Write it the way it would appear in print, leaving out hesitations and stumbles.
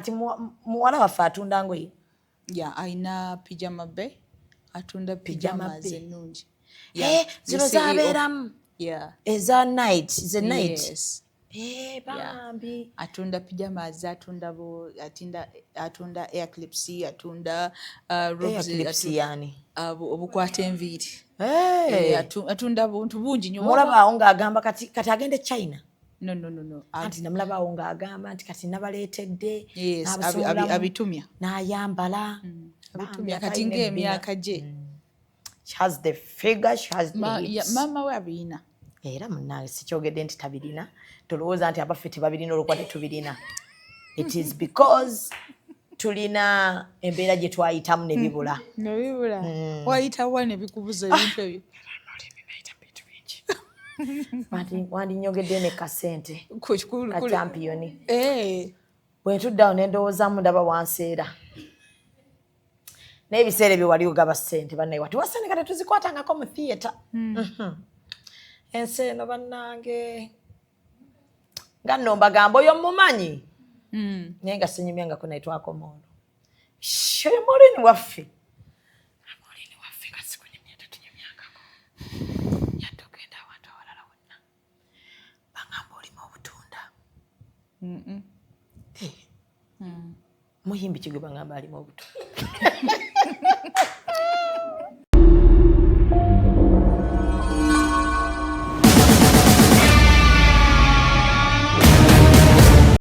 Kati muwala waffe atunda ngoye? Ya, alina Pyjama Bay, atunda Pyjama pyjamas Bay. ennungi. Eh, zino the CEO. zabeeramu eza night, ze night. Yes. Eh, bambi. Atunda pyjamas, atunda atunda hair clips, atunda robes, Hair clips yani? Obukwata enviiri. Eh. Eh, atunda buntu bungi nnyo. Mulabaawo ng'agamba kati agende China. No. Anti namulabaawo ng'agamba nti kati nabaleetedde Yes, n'abasumulamu, abitumya. n'ayambala. Abitumya. Bambi, Kati atalina ebbina. ng'emyaka gye. She has the figure, she has the hips. Maama we abirina. Era munnange, sikyogedde nti tabirina. Tolowooza nti abaffe tebabirina olwokuba tetubirina. It is because tulina embeera gye twayitamu ne bibula. Nebibula. Wayitawa ne bikubuza ebintu ebyo. Wandinyogedde ne kasente ka champiyoni. Eh. Bwe ntuddeawo ne ndowoozaamu, ndaba wanseera n'ebiseera ebyo wali ogaba ssente. Bannaye, wati wasente kati tuzikwatangako mu theatre. Ensi eno bannange, nga nno mbagamba oyo mumanyi, naye nga sinyumyangako naye. Twakoma olwo. Shh, oyo Maureen waffe, Maureen waffe, kasikunyumya, tetunyumyangako yadde. Ogenda awantu awalala wonna bagamba olimu obutunda. Eh, muyimbi ki gwe bagamba alimu obutunda?